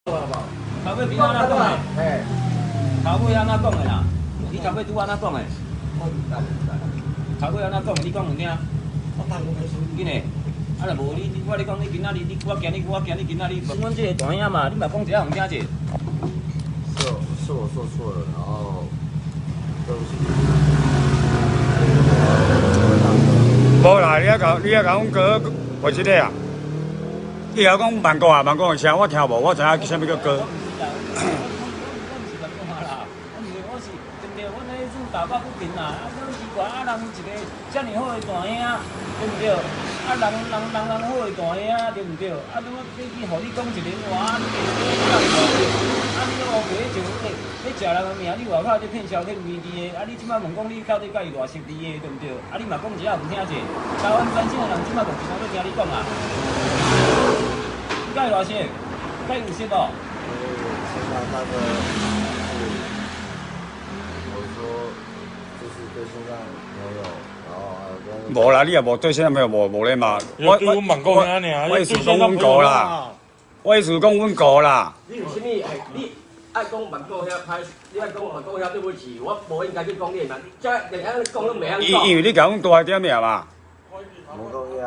頭尾拄按怎講的？嘿，頭尾按怎講的啦？你頭尾拄按怎講的？我毋知毋知。頭尾按怎講？你講有聽？我當我緊的。啊，若無你，我咧講你今仔日，你我今日我今日今仔日，阮這個大兄嘛，你嘛講一下予聽者。是是我說錯了，然後對不起。無啦，你愛共阮哥賠這個啊？你曉講萬國啊，萬國的聲我聽無，我知影啥物叫歌。我毋是萬國啦，我毋是，我是對毋對？阮咧入打抱不平啦，啊，講奇怪，啊，人一個遮爾好的大兄，對毋對？啊，人人人人好的大兄，對毋對？啊，你我你去予你講一個話，你啊，你烏白咧上咧咧食人的命，你外口咧騙消騙微的，啊，你這擺問講你到底佮伊偌熟的，對毋對？啊，你嘛講一下毋聽者，台灣全省的人這擺就真欲聽你講啊。你佮伊偌熟？佮伊有熟無？線上大哥，我說就是對線上朋友，然後還有跟。無啦，你也無對線上朋友無無禮貌。我對阮萬國兄爾，我意思講阮哥啦，我意思講阮哥啦。你有啥物？欸，你愛講萬國兄歹，你愛講萬國兄對不起，我無應該去講你的名，這連按呢講攏袂曉講。因為你共阮大點名嘛。萬國兄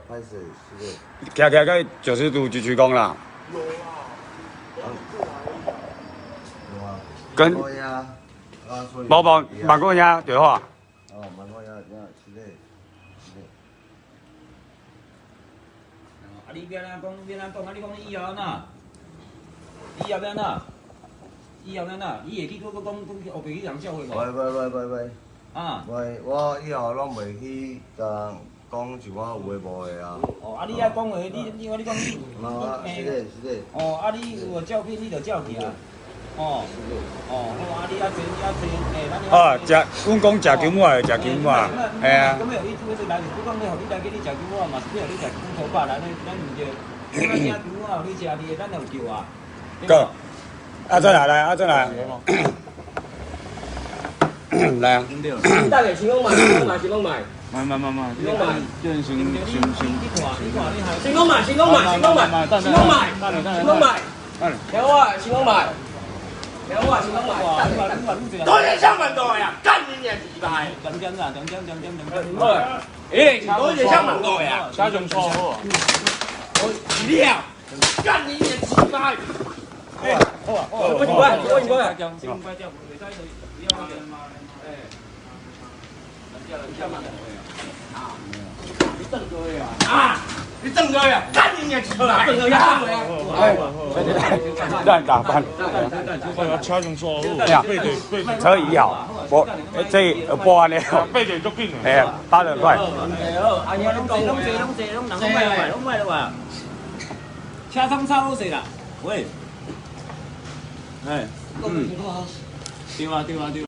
歹勢，是的。徛起來佮90度鞠鞠躬啦。跟。無無，萬國兄對話。哦，萬國兄，是的，是的。啊，你欲按怎講？欲按怎講？啊，你講你以後按怎？以後欲按怎？以後按怎？你會去閣閣講講去烏白去人照會無？袂袂袂袂袂。啊。袂，我以後攏袂去共人講一寡有的無的啊。哦，啊，你愛講話，你你我你講你。是的，是的。哦，啊，你有照片你就照去啊。哦。哦，好啊，你愛坐，你愛坐，欸，咱。啊，食，阮講食姜母就食姜母啊，嘿啊。咁要你做這來，你講要予你來去你食姜母嘛，是要予你食姜土肉啦，咱咱毋對。咱食姜母予你食你的，咱有救啊。哥，阿珍來來，阿珍來。來啊。等下，先講賣，先講賣，先講賣。賣賣賣賣，先講賣。先先先先。先講賣，先講賣，先講賣，先講賣，先講賣。聽我，先講賣。聽我，先講賣。多謝上萬多呀，幹你娘雞巴！兩點啦，兩點，兩點，兩點。欸，多謝上萬多呀，車上錯好。我你啊，幹你娘雞巴！欸，好啊，好啊，我過來，我過來。你鄧哥呀！啊！你鄧哥呀！幹你娘雞巴！鄧哥呀！哎，亂打扮。車上錯好，車椅好，我這播完了。背點就緊了。哎呀，八得快。好，阿娘攏坐，攏坐，攏坐，攏人攏賣落來，攏賣落來。車窗擦好勢啦，喂。哎，嗯。對啊，對啊，對。